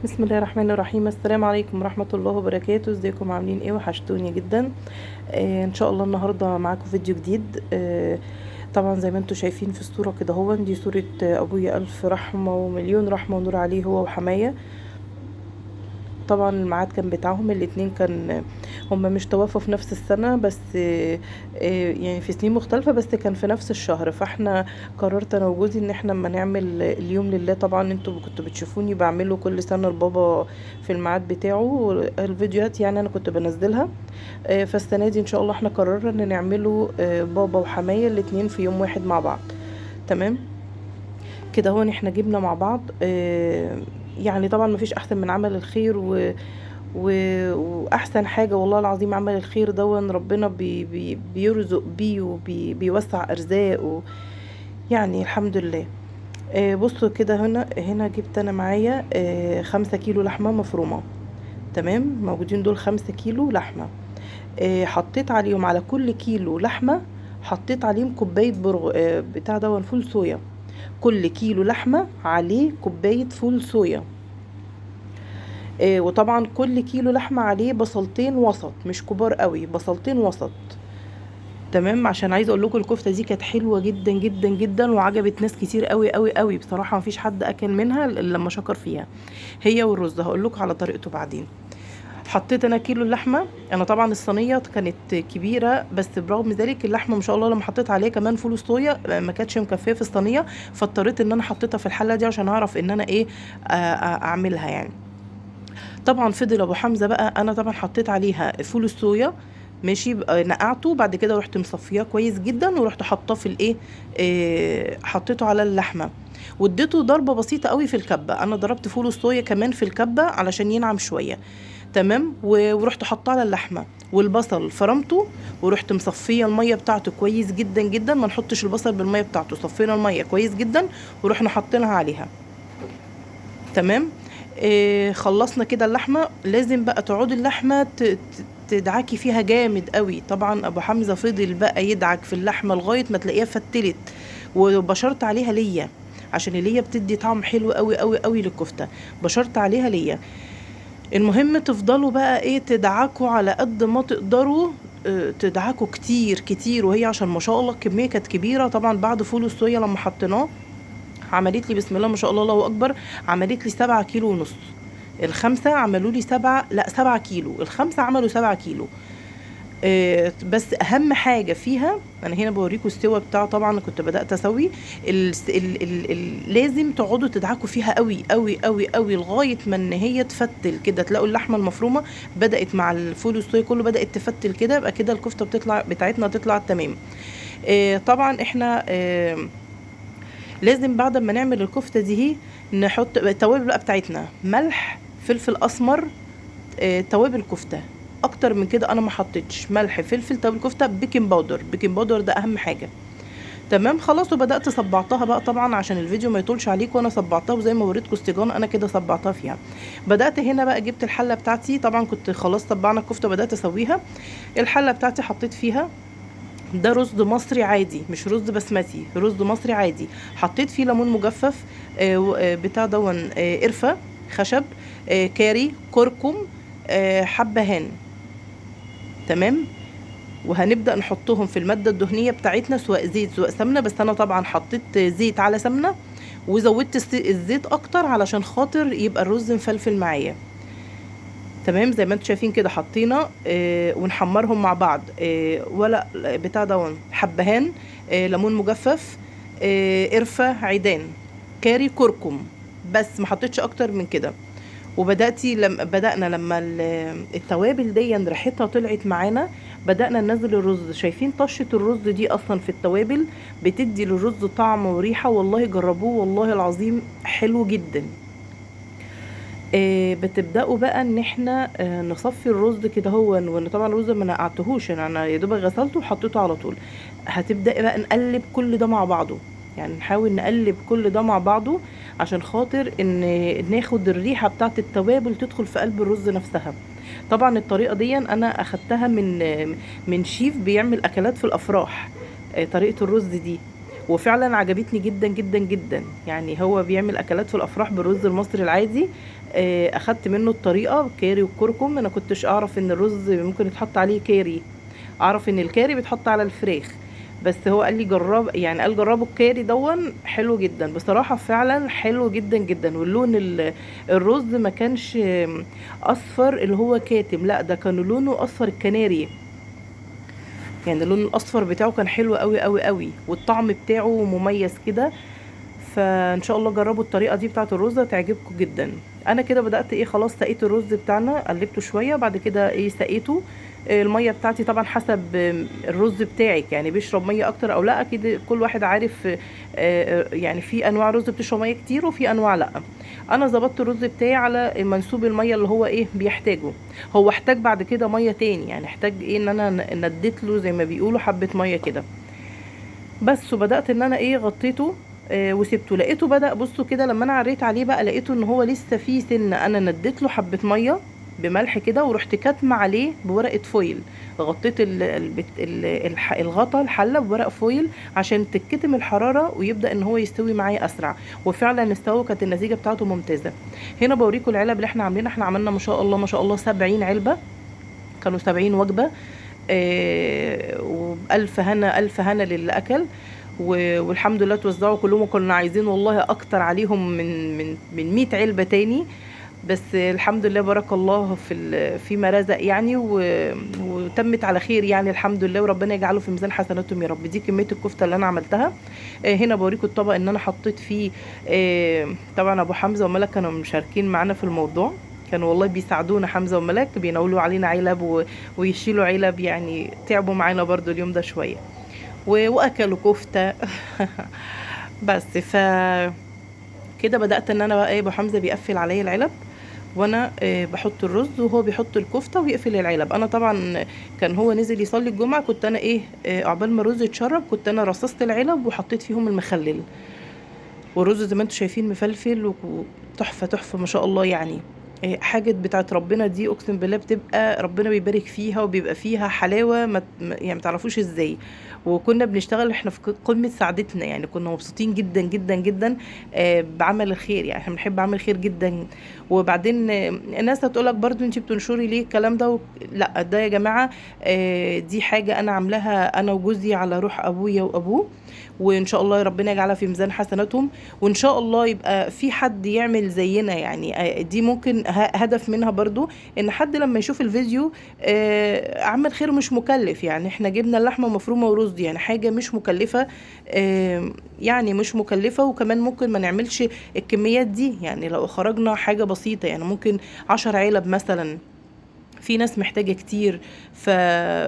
بسم الله الرحمن الرحيم. السلام عليكم ورحمة الله وبركاته. ازيكم عاملين ايه؟ وحشتوني جدا. ان شاء الله النهاردة معاكم فيديو جديد. طبعا زي ما انتم شايفين في الصورة كده، هو دي صورة ابويا، الف رحمة ومليون رحمة ونور عليه، هو وحماية. طبعا الميعاد كان بتاعهم الاتنين، كان هما مش توفوا في نفس السنة، بس يعني في سنين مختلفة، بس كان في نفس الشهر. فاحنا قررت انا وجوزي ان احنا اما نعمل اليوم لله. طبعا انتوا كنتوا بتشوفوني بعمله كل سنة لبابا في الميعاد بتاعه، الفيديوهات يعني انا كنت بنزلها. فالسنة دي ان شاء الله احنا قررنا ان نعمله بابا وحماية الاتنين في يوم واحد مع بعض. تمام كده، هو احنا جبنا مع بعض. يعني طبعا مفيش احسن من عمل الخير واحسن حاجة والله العظيم عمل الخير دون، ربنا بيرزق بيه وبيوسع ارزاقه، يعني الحمد لله. بصوا كده، هنا جبت انا معايا 5 كيلو لحمة مفرومة. تمام، موجودين دول 5 كيلو لحمة. حطيت عليهم على كل كيلو لحمة حطيت عليهم كوباية برغ، بتاع دون فول صويا. كل كيلو لحمة عليه كوباية فول صويا. وطبعا كل كيلو لحمة عليه بصلتين وسط، مش كبار قوي، بصلتين وسط. تمام، عشان عايزه اقول لكم الكفتة دي كانت حلوة جدا جدا جدا، وعجبت ناس كتير قوي قوي قوي بصراحة، مفيش حد اكل منها الا لما شكر فيها، هي والرز. هقول لكم على طريقته بعدين. حطيت انا كيلو اللحمة، انا طبعا الصينية كانت كبيرة، بس برغم ذلك اللحمة ما شاء الله لما حطيت عليها كمان فول صويا ما كانتش مكفيه في الصينية، فاضطريت ان انا حطيتها في الحلة دي عشان اعرف ان انا ايه، اعملها يعني. طبعا فضل ابو حمزة بقى، انا طبعا حطيت عليها فول الصويا ماشي، نقعته بعد كده رحت مصفياه كويس جدا، ورحت حطاه في الايه، حطيته على اللحمة، واديته ضربه بسيطة قوي في الكبه. انا ضربت فول الصويا كمان في الكبه علشان ينعم شوية. تمام، ورحت حطاه على اللحمة، والبصل فرمته ورحت مصفيه المية بتاعته كويس جدا جدا، ما نحطش البصل بالمية بتاعته، صفينا المية كويس جدا ورحنا حاطينها عليها. تمام، خلصنا كده اللحمة. لازم بقى تقعدي اللحمة تدعكي فيها جامد قوي. طبعا ابو حمزة فضل بقى يدعك في اللحمة لغاية ما تلاقيها فتلت، وبشرت عليها ليا عشان الليا بتدي طعم حلو قوي قوي قوي للكفته، بشرت عليها ليا. المهم تفضلوا بقى ايه، تدعكوا على قد ما تقدروا، تدعكوا كتير كتير، وهي عشان ما شاء الله الكمية كانت كبيرة. طبعا بعد فول الصويا لما حطيناه عملت لي بسم الله ما شاء الله الله اكبر، عملت لي 7 كيلو ونص. الخمسة عملوا لي 7، لا 7 كيلو، الخمسة عملوا 7 كيلو. بس اهم حاجة فيها، انا هنا بوريكم السوا بتاعه، طبعا كنت بدات اسوي لازم تقعدوا تدعكوا فيها قوي قوي قوي قوي لغاية ما ان هي تفتل كده، تلاقوا اللحمة المفرومه بدات مع الفول والصويا كله بدات تفتل كده، يبقى كده الكفتة بتاعتنا تطلع تمام. طبعا احنا لازم بعد ما نعمل الكفتة دي نحط التوابل بقى بتاعتنا، ملح، فلفل اسمر، توابل كفته. اكتر من كده انا ما حطيتش، ملح، فلفل، توابل كفته، baking powder. baking powder ده اهم حاجة. تمام خلاص، وبدات صبعتها بقى طبعا عشان الفيديو ما يطولش عليكم، وانا صبعتها وزي ما وريتكم السجان انا كده صبعتها فيها. بدات هنا بقى جبت الحلة بتاعتي، طبعا كنت خلاص صبعنا الكفتة وبدات اسويها. الحلة بتاعتي حطيت فيها ده رز مصري عادي، مش رز بسمتي، رز مصري عادي، حطيت فيه ليمون مجفف، بتاع دون، قرفه خشب، كاري، كركم، حبهان. تمام، وهنبدأ نحطهم في المادة الدهنية بتاعتنا، سواء زيت سواء سمنة، بس أنا طبعا حطيت زيت على سمنة وزودت الزيت أكتر علشان خاطر يبقى الرز مفلفل معايا. تمام، زي ما انتم شايفين كده حطينا، ونحمرهم مع بعض، ولا بتاع دون، حبهان، ليمون مجفف، قرفة، عيدان، كاري، كركم، بس ما حطيتش اكتر من كده. وبدأتي لما بدأنا لما التوابل دي ريحتها طلعت معانا بدأنا ننزل الرز. شايفين طشة الرز دي اصلا في التوابل بتدي للرز طعم وريحة، والله جربوه والله العظيم حلو جدا. بتبدأوا بقى ان احنا، نصفي الرز كده هو، وان طبعا الرز ما نقعتهوش، انا يا دوب غسلته وحطيته على طول. هتبدأي بقى نقلب كل ده مع بعضه، يعني نحاول نقلب كل ده مع بعضه عشان خاطر ان ناخد الريحة بتاعت التوابل تدخل في قلب الرز نفسها. طبعا الطريقة دي انا اخدتها من شيف بيعمل اكلات في الافراح، طريقة الرز دي، وفعلا عجبتني جدا جدا جدا. يعني هو بيعمل اكلات في الافراح بالرز المصري العادي، اخدت منه الطريقة، كاري والكركم. انا كنتش اعرف ان الرز ممكن يتحط عليه كاري، اعرف ان الكاري بيتحط على الفراخ، بس هو قال لي جرب، يعني قال جربوا الكاري دون حلو جدا. بصراحة فعلا حلو جدا جدا. واللون الرز ما كانش اصفر اللي هو كاتم، لا ده كان لونه اصفر الكناري، يعني اللون الاصفر بتاعه كان حلو قوي قوي قوي، والطعم بتاعه مميز كده. فان شاء الله جربوا الطريقة دي بتاعه الرز هتعجبكم جدا. انا كده بدات ايه، خلاص سقيت الرز بتاعنا، قلبته شوية، بعد كده ايه سقيته. المية بتاعتي طبعا حسب الرز بتاعك، يعني بيشرب مية اكتر او لا، اكيد كل واحد عارف. يعني في انواع رز بتشرب مية كتير وفي انواع لا. انا ظبطت الرز بتاعي على منسوب المية اللي هو ايه بيحتاجه. هو احتاج بعد كده مية تاني، يعني احتاج ايه ان انا نديت له زي ما بيقولوا حبه مية كده بس. وبدات ان انا ايه غطيته وسبته. لقيته بدا، بصوا كده لما انا عريت عليه بقى لقيته ان هو لسه فيه سنة. انا نديت له حبه مية بملح كده، ورحت كاتمه عليه بورقه foil، غطيت الغطا الحلة بورق foil عشان تتكتم الحرارة ويبدا ان هو يستوي معايا اسرع. وفعلا استوى، كانت النتيجة بتاعته ممتازة. هنا بوريكم العلب اللي احنا عاملينها. احنا عملنا ما شاء الله ما شاء الله 70 علبة، كانوا 70 وجبة. وبألف هنا ألف هنا للي أكل، والحمد لله توزعوا كلهم. وكنا عايزين والله أكتر عليهم من 100 علبة تاني، بس الحمد لله بارك الله فيما رزق يعني، وتمت على خير يعني الحمد لله، وربنا يجعله في ميزان حسناتهم يا رب. دي كمية الكفتة اللي أنا عملتها. هنا بوريكم الطبق إن أنا حطيت فيه. طبعا أبو حمزة وملك كانوا مشاركين معانا في الموضوع، كانوا والله بيساعدونا حمزة وملك، بيناولوا علينا علب ويشيلوا علب، يعني تعبوا معانا برضو اليوم ده شوية، وأكلوا كفتة. بس ف كده بدأت إن أنا بقى إيه، أبو حمزة بيقفل عليا العلب وانا بحط الرز وهو بيحط الكفتة ويقفل العلب. انا طبعا كان هو نزل يصلي الجمعة، كنت انا ايه، عقبال ما الرز يتشرب كنت انا رصصت العلب وحطيت فيهم المخلل. والرز زي ما انتم شايفين مفلفل وتحفه تحفة ما شاء الله يعني. حاجة بتاعت ربنا دي اقسم بالله بتبقى ربنا بيبارك فيها وبيبقى فيها حلاوة ما يعني ما تعرفوش ازاي. وكنا بنشتغل احنا في قمة سعادتنا، يعني كنا مبسوطين جدا جدا جدا بعمل الخير، يعني احنا بنحب عمل الخير جدا. وبعدين الناس هتقولك برضو انتي بتنشري ليه الكلام ده لا ده يا جماعة، دي حاجة انا عاملاها انا وجوزي على روح ابويا وابوه، وان شاء الله ربنا يجعلها في ميزان حسناتهم، وان شاء الله يبقى في حد يعمل زينا يعني. دي ممكن هدف منها برضو ان حد لما يشوف الفيديو عمل خير مش مكلف، يعني احنا جبنا اللحمة مفرومه ورز، يعني حاجة مش مكلفة، يعني مش مكلفة. وكمان ممكن ما نعملش الكميات دي، يعني لو خرجنا حاجة بسيطة يعني ممكن 10 علب مثلا، في ناس محتاجة كتير،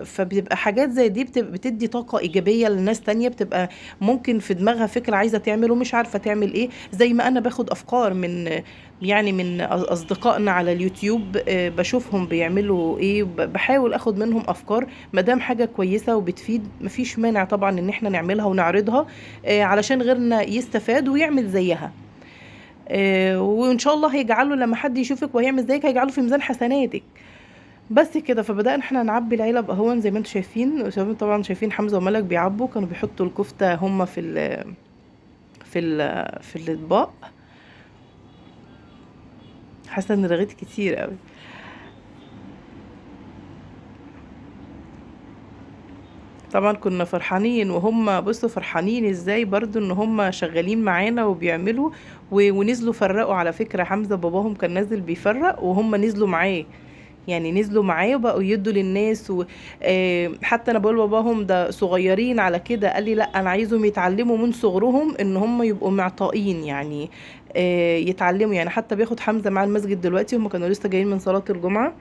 فبتبقى حاجات زي دي بتدي طاقة إيجابية لناس تانية، بتبقى ممكن في دماغها فكرة عايزة تعمل ومش عارفة تعمل إيه. زي ما أنا باخد أفكار من أصدقائنا على اليوتيوب، بشوفهم بيعملوا إيه، بحاول أخد منهم أفكار. مادام حاجة كويسة وبتفيد مفيش مانع طبعا إن إحنا نعملها ونعرضها، علشان غيرنا يستفاد ويعمل زيها. وإن شاء الله هيجعله لما حد يشوفك وهيعمل زيك هيجعله في ميزان حسناتك. بس كده. فبدأنا احنا نعبي العلب اهون زي ما انتم شايفين. طبعا شايفين حمزة وملك بيعبوا، كانوا بيحطوا الكفتة هما في الاطباق. حاسه ان رغيت كتير قوي. طبعا كنا فرحانين، وهم بصوا فرحانين ازاي برضو ان هم شغالين معانا وبيعملوا ونزلوا فرقوا. على فكرة حمزة باباهم كان نازل بيفرق وهم نزلوا معاه، يعني نزلوا معاه وبقوا يدوا للناس حتى انا بقول باباهم ده صغيرين على كده، قال لي لا انا عايزهم يتعلموا من صغرهم ان هم يبقوا معطائين، يعني يتعلموا. يعني حتى بياخد حمزة مع المسجد دلوقتي، هم كانوا لسه جايين من صلاة الجمعة،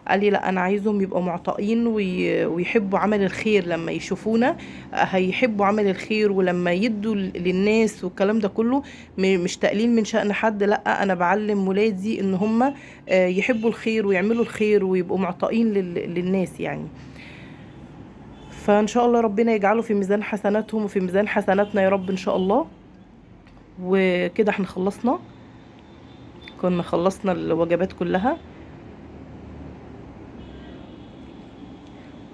قال لي لا انا عايزهم يبقوا معطائين ويحبوا عمل الخير، لما يشوفونا هيحبوا عمل الخير، ولما يدوا للناس والكلام ده كله، مش تقليل من شأن حد، لا انا بعلم ولادي ان هم يحبوا الخير ويعملوا الخير ويبقوا معطائين للناس يعني. فان شاء الله ربنا يجعله في ميزان حسناتهم وفي ميزان حسناتنا يا رب ان شاء الله. وكده احنا خلصنا، كنا خلصنا الوجبات كلها.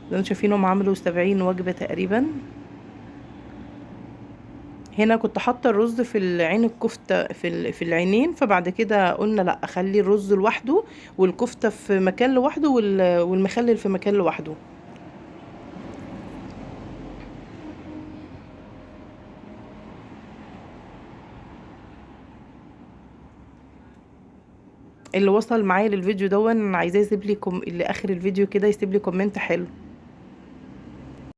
زي ما انتم شايفين هم عملوا 70 وجبة تقريبا. هنا كنت حاطه الرز في العين الكفتة في العينين، فبعد كده قلنا لا اخلي الرز لوحده والكفته في مكان لوحده والمخلل في مكان لوحده. اللي وصل معايا للفيديو دون عايزاه يسيب لي لاخر الفيديو كده يسيب لي comment حلو.